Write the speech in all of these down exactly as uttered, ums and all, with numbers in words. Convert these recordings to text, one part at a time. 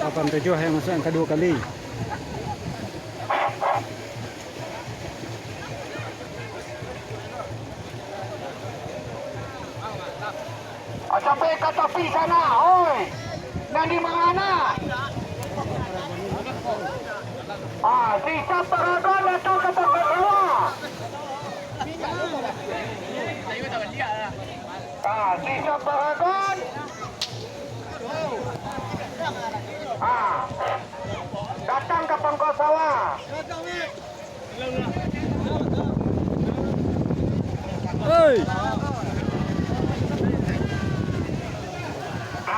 Lapan tujuh yang masuk yang kedua kali. Capek ka tapi sana, oi. Nan di mangana? Ah, sisa paragon datang ka pangkal sawah. Ah, sisa paragon. Ah, datang ka pangkal sawah. Hei!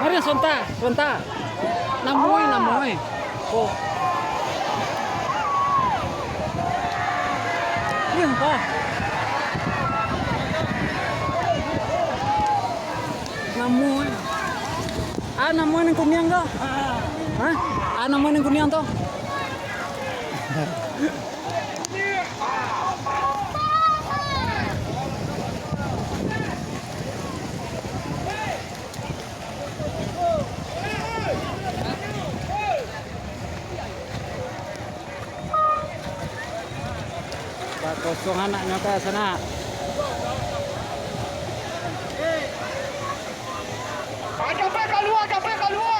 Mari, sontak, sontak. Namuai, namuai. Oh. Iya, Pak. Namuai. Ah, namuai nan kuniang tu. Hah? Ah, namuai nan kuniang tu. Bakosong anaknyo ka sana. Capek kalua, capek kalua.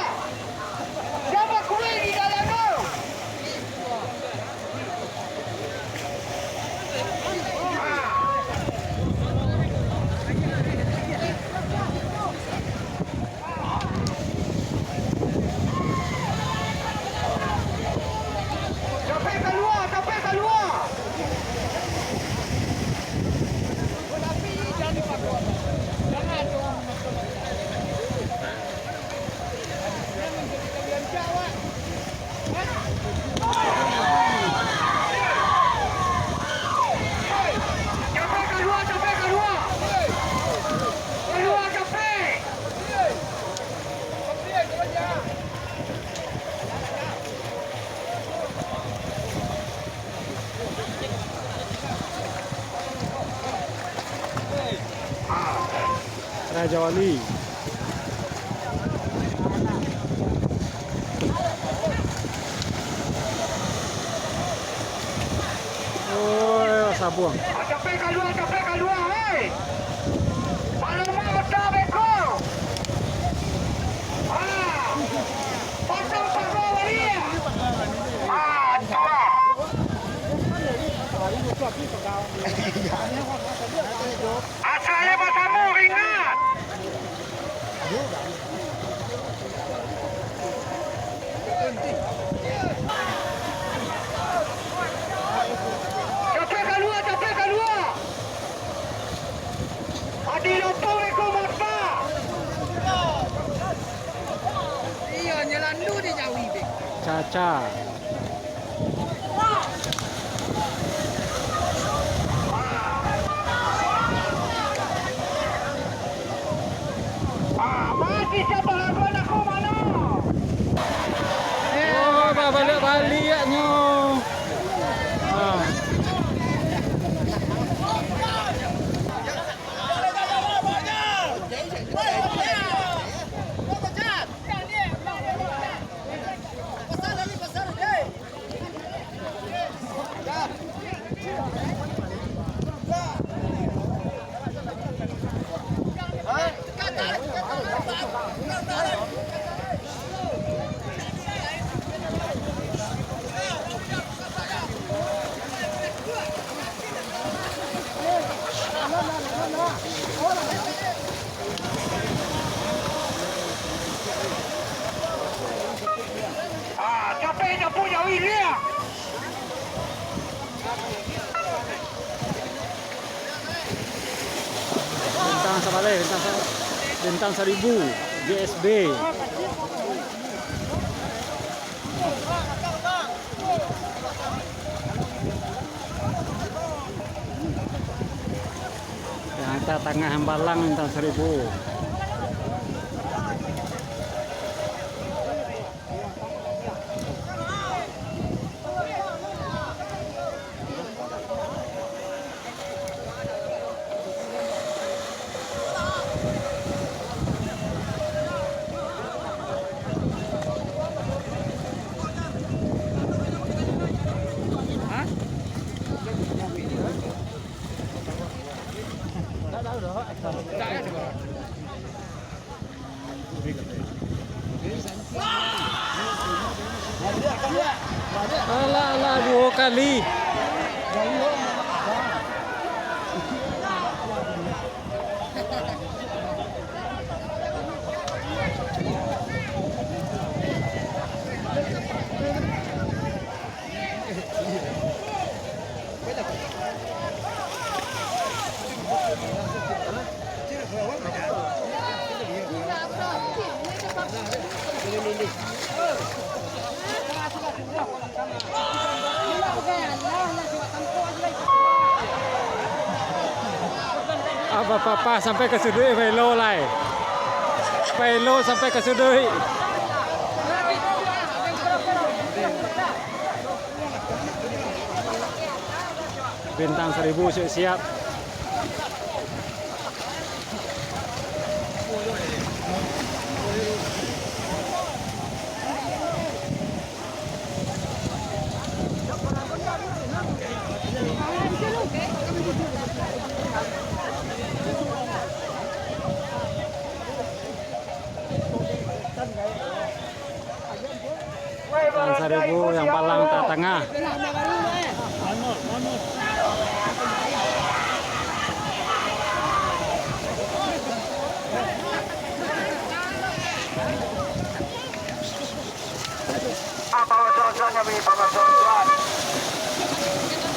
Jan bakuruih di dalam tu. Capek kalua, capek kalua. Capek kalua, capek kalua. Kalua, capek. Raja Wali. Oh, sabuang. Capek kalua, capek kalua, hei. Malam mata beko. Ah. Potong pago baliak. Ah, tuah. Asal hebat kamu, ringan. Capek kalua, capek kalua. Adi lopong eko mata. Iyo, nyelandu di jawi, Bek. Caca. Oh, babaliak-baliaknyo. Ah. Ah, capek nyapu jawi liak. Bintang Sabaleh, Bintang Sa-, Bintang Saribu, J S B. Yang atas tangah hambalang Bintang Saribu. Alah, alah, duo kali. Ah, bapak-bapak sampai ka suduik, Failo lai. Failo sampai ka suduik. Bintang Seribu siap-siap. Bintang Seribu yang palang tatangah.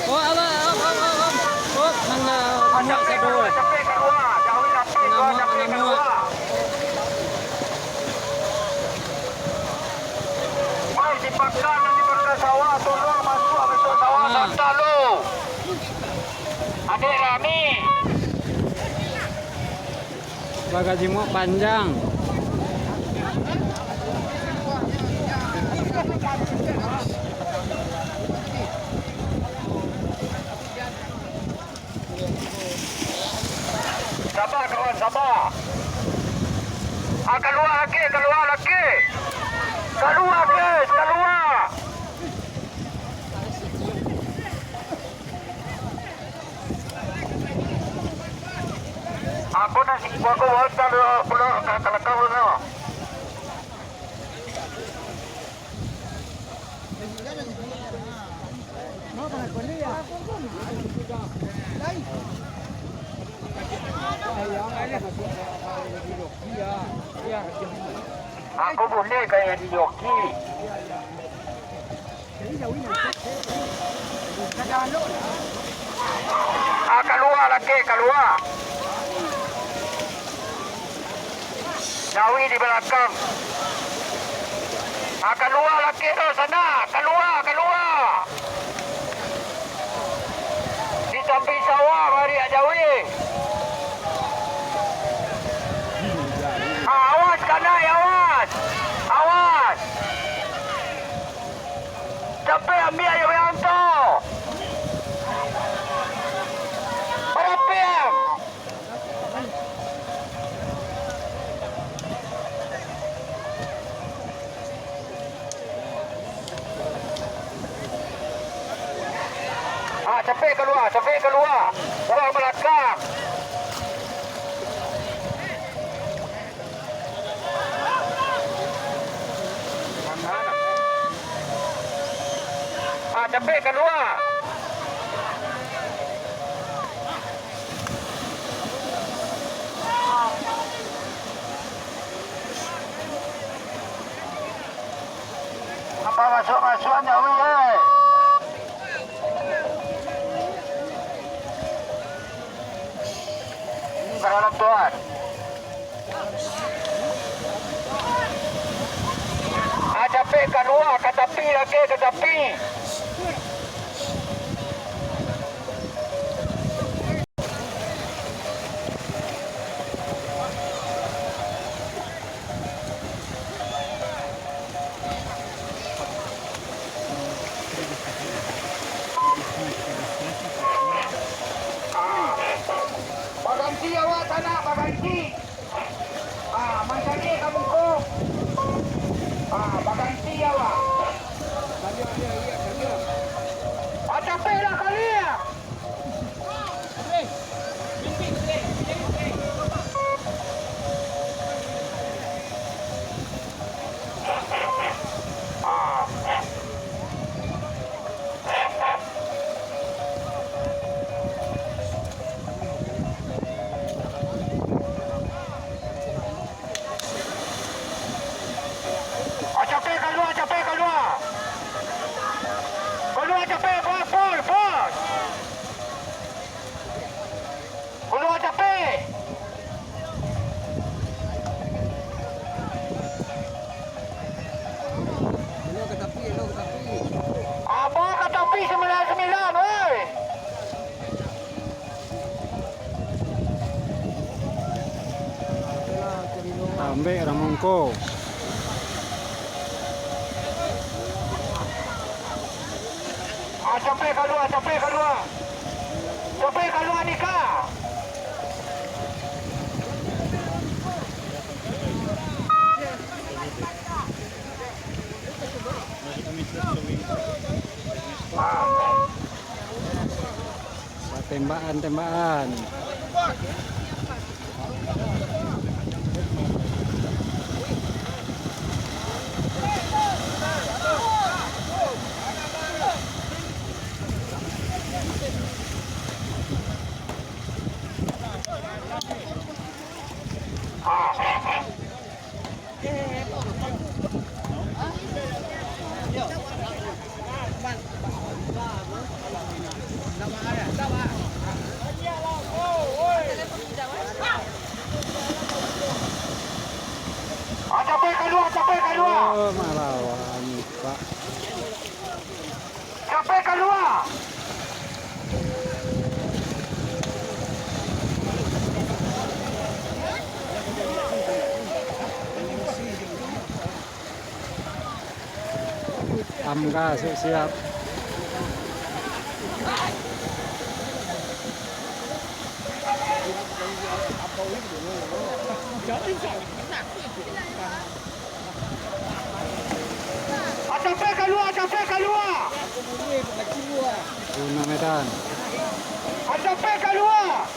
Oh, Allah, oh, oh, oh, oh. Oh, mangga, mangga, sadoi. Nama, nama. Mai, dibakar, dibakar sawah, tolong masuak masuak sawah, ah. Santa lo. Adik Rami. Bagajimuk panjang. Sabar, kawan, sabar. Ah, kalua laki, kalua laki. Kalua, guys, kalua. Aku nasi kuah, aku bawa pulo ka, ka lakau pulo. Aku buliah kayak di joki. Ah, kalua laki, kalua. Jawi di balakang. Ah, kalua laki tu sana. Kalua, kalua. Di tapi sawah bariak Jawi. Ah, awas kanai, awas. Awas. Capek ambiak Jawi Anto. Barapiang. Ah, capek kalua, capek kalua. Urang balakang. Ah, capek kalua. Apa masuak-masuak nyo, wi, eh? Ini baralap, Tuan. Ah, capek kalua, ka tapi lagi, ka tapi. Baganti awak sanak, baganti. Ah, mancari ka muko. Ah, baganti awak. Ah, capeklah kalian. Ah. Ko. Ah, capek kalua, capek kalua. Capek kalua nikah. Tembakan, tembakan. Ah, capek kalua, capek kalua. Oh, malawan, Pak. Capek kalua. Amga, siap-siap. Ah, capek kalua, capek kalua. Guna Medan. Ah, capek kalua.